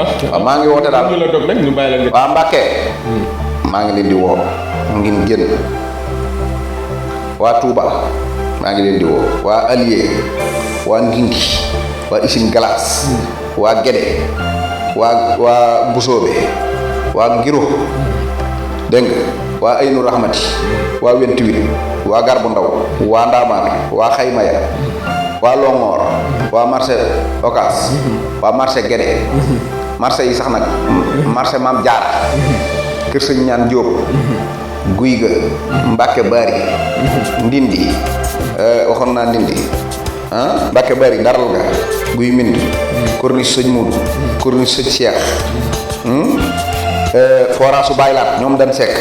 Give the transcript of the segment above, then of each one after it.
waaw maa ngi woote daal ñu la dog nag ñu bàyyi la nga. waa Mbàkke maa ngi leen di woo ngeen génn waa Touba maa ngi leen di woo waa Alié waa Ndindi waa Usine Glace waa Guédé waa Mbusoobe waa Ngiro dégg nga waa Aynu Rahmati waa 28 waa Garbu Ndaw waa Ndaamaat waa Xaymaya waa Longoor waa marché Ocass waa marché Guédé marché yi sax nag marché Maam Jaara Kër Sëñ Ñaan Jóob Guy ga Mbàkke Bari Ndindi waxoon naa Ndindi Mbàkke Bari Daral ga Guy Mind Corniche Sëñ Muudu Corniche Sëñ Cheikh forage su Baylaat ñoom dañ sekk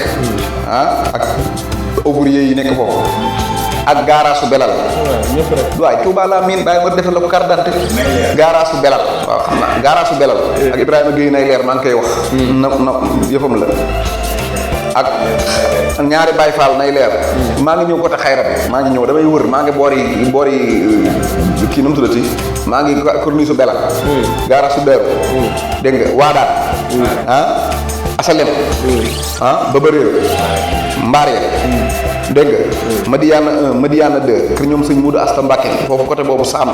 ak ouvrier yi nekk foofu ak garage su Belal ñëpp rek. waaye Touba laa miin bàyyi ma defal la ko carte d'identité garage su Belal waaw xam naa garage su Belal ak Ibrahima Gueye nay leer maa ngi koy wax na yëfam la ak ñaari Baye Fall nay leer maa ngi ñëw côté xayra bi maa ngi ñëw damay wër maa ngi boori kii nu mu tuddati maa ngi corniche su Belal garage su Beeru dégg nga Waadaan Asalem ba réew mbaar ya dégg nga Madiana 1 Madiana 2 kër ñoom sëñ Muudu Asta Mbàkke foofu côté boobu saamu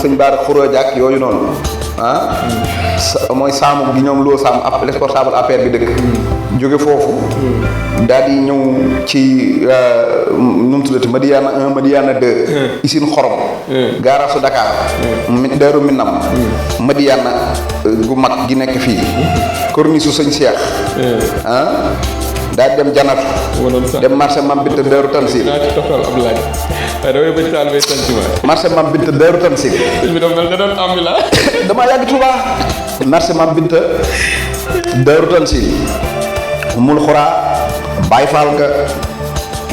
sëñ Baara Xuróoja ak yooyu noonu mooy saamu gi ñoom loo saamu responsable APR bi dëkk jóge foofu daal di ñëw ci nu mu tuddati Madiana 1 Madiana 2 Usine Xorom garage su Dakar Daaru Minam Madiana gu mag gi nekk fii corniche su sëñ Cheikh daal dem Janatu dem marché Mam Binta Daaru Tansil naa ci toppal ab laaj waaye damay bëgg taal bay sant marché Mam Binta Daaru Tansil bi dafa mel ne doon ambila damaa yàgg Touba marché Mam Binta Daaru Tansil mul xuraa Baye Fall ga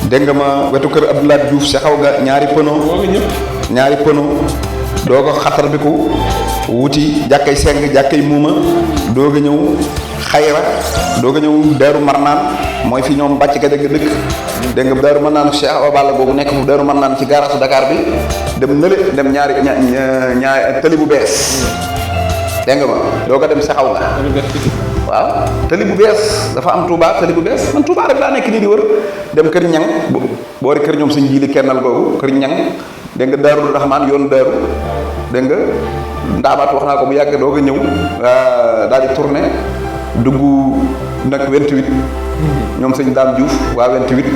dégg nga ma wetu kër Abdoulaye Diouf si xaw ga ñaari pëno doo ko xatar bi ku wuti jàkkay seng jàkkay muuma doog a ñëw xayra doog a ñëw Daaru Marnaan mooy fi ñoom bàcc ka dëgg dëkk dégg nga Daaru Marnaan Cheikh Awa Balla boobu nekk fu Daaru Marnaan ci garage Dakar bi dem nële dem ñaari tëli bu bees dégg nga ma doo ko dem si xaw nga waaw tëli bu bees dafa am Touba tëli bu bees man Touba rek laa nekk nii di wër dem kër ñang boori kër ñoom suñ jiili kennal googu kër ñang dégg nga Daaru Rahmaan yoonu Daaru dégg nga Ndaamaat wax naa ko bu yàgg doo ko ñëw daal di tourné dugg nag 28 ñoom sëñ Daam Diouf waa 28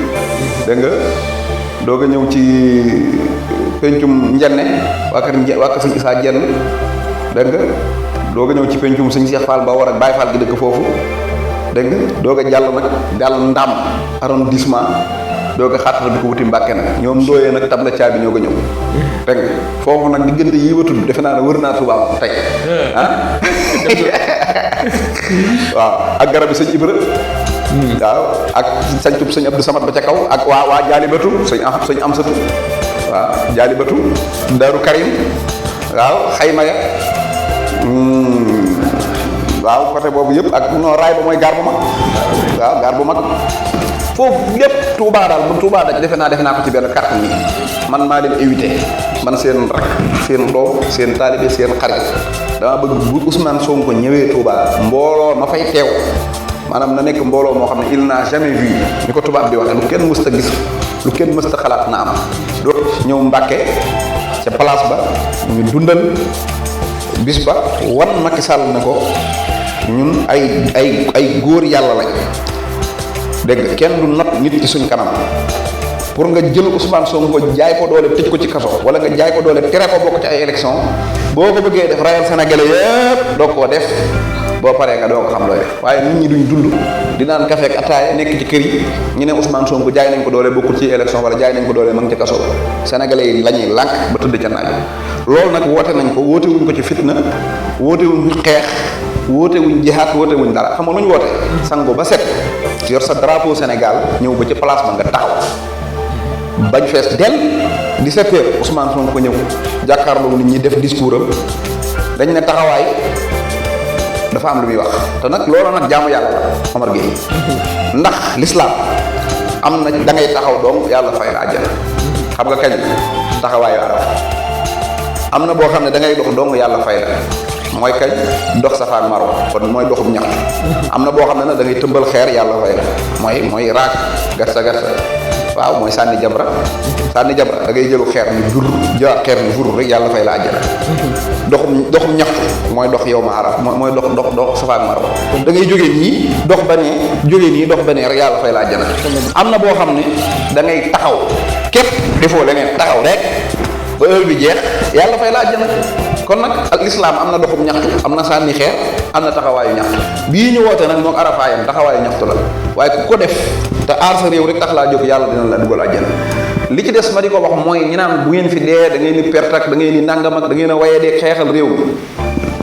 dégg nga doo ko ñëw ci pencum Njenne waa kër sëñ Isaa Jenn dégg nga doo ko ñëw ci pencum sëñ Cheikh Fall ba war ak Baye Fall gi dëkk foofu dégg nga doo ko jàll Ndam arrondissement doo ko xaatal bi ko wuti Mbàkke nag ñoom ndooyee nag tabla caabi ñoo ko ñëw dégg nga foofu nag diggante yi ma tudd defe naa ne wër naa Touba tey waaw ak garab bi sëñ Ibra waaw ak sañtub sëñ Abdou Samad ba ca kaw ak waa Jaalibatu sëñ Amsatu waaw Jaalibatu Daaru Karim waaw Xaymaya waaw côté boobu yëpp ak non raay ba mooy gaar bu mag waaw gaar bu mag foofu yëpp Touba daal bu Touba daj defe naa ko ci benn carte nii man maa leen éviter man seen rak seen doom seen taalibe seen xarit dama bëgg bu Ousmane Sonko ñëwee Touba mbooloo ma fay teew maanaam na nekk mbooloo moo xam ne il n'a jamais vu ni ko tubaab di waxee lu kenn mësta gis lu kenn mësta xalaat na am doo ñëw Mbàkke ca place ba ñu dundal bis ba wan Macky Sall ne ko ñun ay góor yàlla lañ dégg nga kenn du not nit ci suñ kanam pour nga jël Ousmane Sonko jaay ko doole tëj ko ci kaso wala nga jaay ko doole tere ko bokk ci ay élection boo ko bëggee def rayal Sénégalais yëpp doo koo def boo paree nga doo ko xam looy def waaye nit ñi duñ dund di naan café ak ataaya nekk ci kër yi ñu ne Ousmane Sonko jaay nañ ko doole bokkul ci élection wala jaay nañ ko doole ma ngi ci kaso Sénégalais yi la ñuy lànk ba tëdd ca naaj loolu nag woote nañ ko woote wuñ ko ci fitna woote wuñ xeex woote wuñ jihaat woote wuñ dara xam nga lu ñu woote sango ba set yor sa drapeau Sénégal ñëw ba ci place ba nga taxaw bañ fees del 17 heures Ousmane Sonko ñëw jàkkaarloo nit ñi def discours am dañ ne taxawaay dafa am lu muy wax te nag loolu nag jaamu yàlla la Omar Gueye ndax l'islam am na da ngay taxaw doom yàlla fay la àjjana xam nga kañ taxawaayu Arafa am na boo xam ne da ngay dox dong yàlla fay la mooy kañ dox Safa ak Marwa kon mooy doxum ñaxtu am na boo xam ne nag da ngay tëmbal xeer yàlla fay la mooy raak garsa waaw mooy sànni jabra da ngay jëlu xeer ni dur jëlaat xeer ni fur rek yàlla fay la àjjana doxum ñaxtu mooy dox yow ma araf mooy dox Safa ak Marwa da ngay jógee nii dox benee rek yàlla fay la àjjana am na boo xam ne da ngay taxaw képp defoo leneen taxaw rek ba heure bi jeex yàlla fay la àjjana kon nag al islam am na doxum ñaxtu am na sànni xeer am na taxawaayu ñaxtu bii ñu woote nag moom arafaayam taxawaayu ñaxtu la waaye ku ko def te aar sa réew rek tax laa jóg yàlla dina la dugal àjjana li ci des ma di ko wax mooy ñi naan bu ngeen fi dee da ngeen di perte ak da ngeen di nangam ak da ngeen a waye dee xeexal réew mi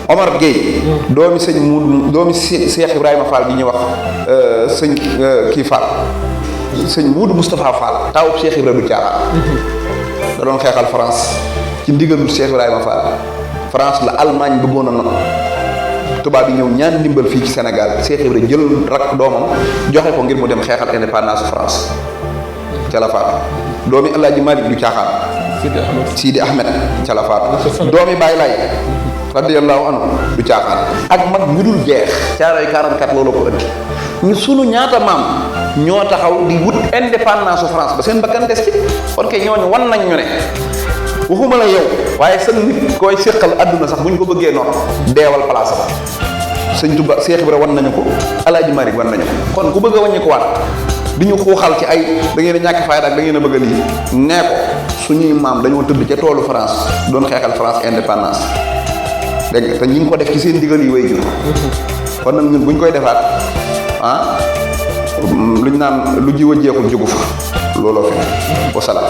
Omar Gueye doomi sëñ Moudou doomi Cheikh Ibrahima Fall bi ñuy wax sëñ kii Fall sëñ Moudou Moustapha Fall taawub Cheikh Ibrahima du caaxaan da doon xeexal France ci ndigalul Cheikh Ibrahima Fall France la Allemagne bëggoon a not tubaab yi ñëw ñaan ndimbal fii ci Sénégal Cheikh Ibrahima jël rak doomam joxe ko ngir mu dem xeexal indépendance France ca la faatu doomi El Hadj Malick du caaxaan Sidi Ahmed ca la faatu doomi Baye Laye radiyallahu anhu du caaxaan ak mag ñu dul jeex caaroy 44 loolu ko ëndi ñu sunu ñaata maam ñoo taxaw di wut indépendance France ba seen bakkan des ci kon kay ñooñu wan nañ ñu ne waxuma la yow waaye sa nit koy séqal àdduna sax bu ñu ko bëggee noonu deewal place ba sëñ Tuba Cheikh Ibra wan nañu ko Alaaji Malick wan nañu ko kon ku bëgg a wàññi ko waat di ñu xuuxal ci ay da ngeen a ñàkk fayda ak da ngeen a bëgg a lii nee ko suñuy maam dañoo tëdd ca toolu France doon xeexal France indépendance dégg nga te ñi ngi ko def ci seen digal yi way jur kon nag ñun bu ñu koy defaat lu ñu naan lu jiw a jeexul jógu fa looloo fi wasalaam